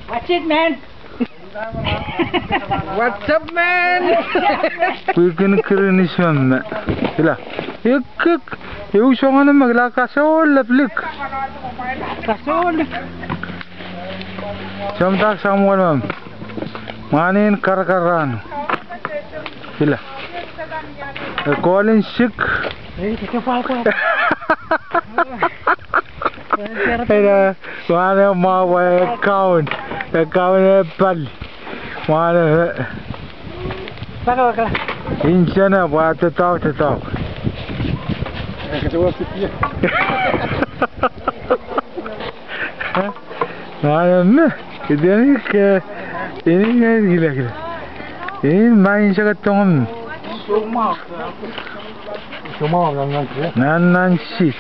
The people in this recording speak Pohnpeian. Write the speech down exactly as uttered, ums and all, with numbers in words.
What's it, man? What's up, man? Pwihn kin kirinis me, ila. Ikik. Ehu soangen me kila kasohla plik. Kasohla. Samda Samuel mam. Mwanin karakarano. Ila. E kolin sik. Ila, mwanin mwahu e kaun. E kaun e pali. Mwanin, eh. Injene pwe doadoahk, doadoahk. Mwanin me, ideni ke, ini nge kila kila. Ini main saka tongam. Nan nan si.